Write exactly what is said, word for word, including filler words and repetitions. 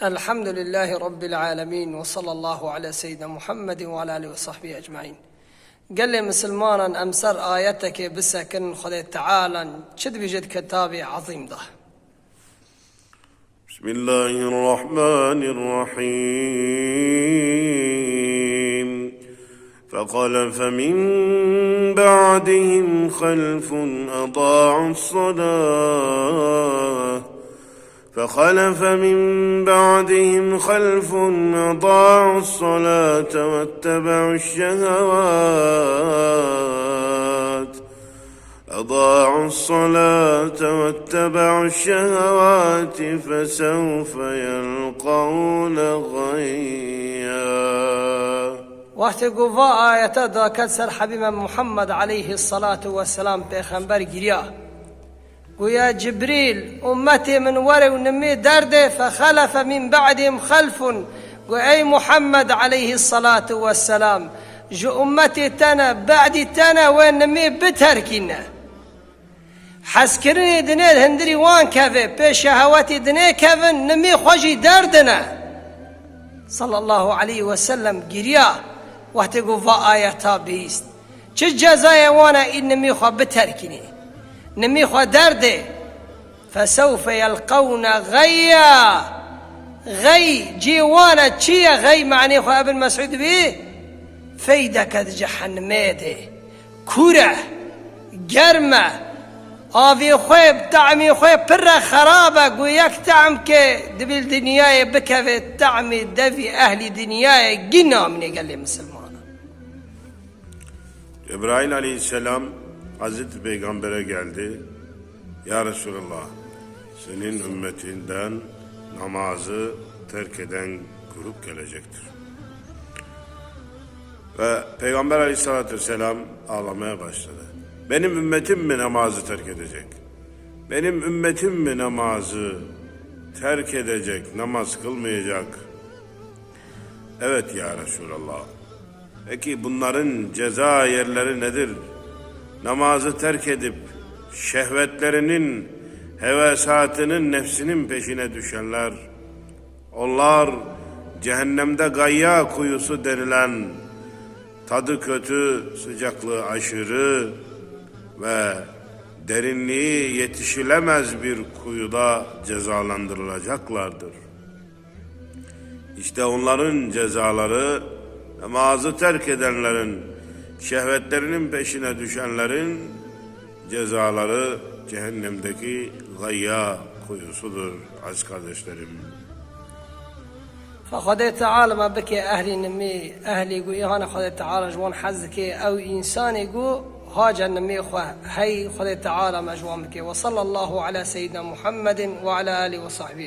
Elhamdülillâhi Rabbil âlemîn ve sallallahu ala seyyidina Muhammedin ve ala alihi ve sahbihi ecmaîn. Gelê misilmanan, em ser ayetekê bisekin, Xwedê Teala çi dibêje di kitabê ezîm de. بسم الله الرحمن الرحيم. فخلف من بعدهم خلف أضاعوا الصلاة فخلف من بعدهم خلف أضاعوا الصلاة واتبعوا الشهوات أضاعوا الصلاة واتبعوا الشهوات فسوف يلقون غيا. Wextê ku va ayete daket ser Hebî me Muhammed aleyhissalatu vesselam, pêxember giriya. Goya Cibrîl, ummetê min were û nimê derdê, fexelefe min ba'dihim xelfun. Got, ey Muhammed aleyhissalatu vesselam, ji ummetê te ne, ba'dî te ne, wê nimê biterkîne. Hezkirinê dinê hundirî wan keve, pê şehewetî dinê kevin, nimê xwe jî derdine. Sallallahu aleyhi ve sellem giriya, wextê ku va ayeta bihîst. Çi cezayê wan e, î nimî xwe biterkînî? Nimî xwe derdê. Fesewfe yelqewne geyya. Gey cî wan e, çi ye gey? Manê xwe Ibn Mesûd bî, feydeke di cehennemê de. Kûr e, germ e, avê xwe, te'mê xwe pir e, xerab e. Ku yek te'm ke di bil dinyayê bikeve, te'mê devî ehlî dinyayê gî namîne gelê misilman. Cebrail aleyhisselam Hazreti Peygamber'e geldi. Ya Resulallah, senin ümmetinden namazı terk eden grup gelecektir. Ve Peygamber aleyhissalatü vesselam ağlamaya başladı. Benim ümmetim mi namazı terk edecek? Benim ümmetim mi namazı terk edecek, namaz kılmayacak? Evet ya Resulallah. Peki bunların ceza yerleri nedir? Namazı terk edip şehvetlerinin, hevesatının, nefsinin peşine düşenler, onlar cehennemde Gayya kuyusu denilen tadı kötü, sıcaklığı aşırı ve derinliği yetişilemez bir kuyuda cezalandırılacaklardır. İşte onların cezaları, namazı terk edenlerin, şehvetlerinin peşine düşenlerin cezaları cehennemdeki Gayya kuyusudur, aziz kardeşlerim. Xwedê Teala me bike ehlî nimî, ehlî ku îhana Xwedê Teala ji wan hez dike, ew însanê ku hace nimê xwe hey Xwedê Teala me ji wan bike. Ve sallallahu ala seyyidina Muhammedin ve ala alihi ve sahbihi.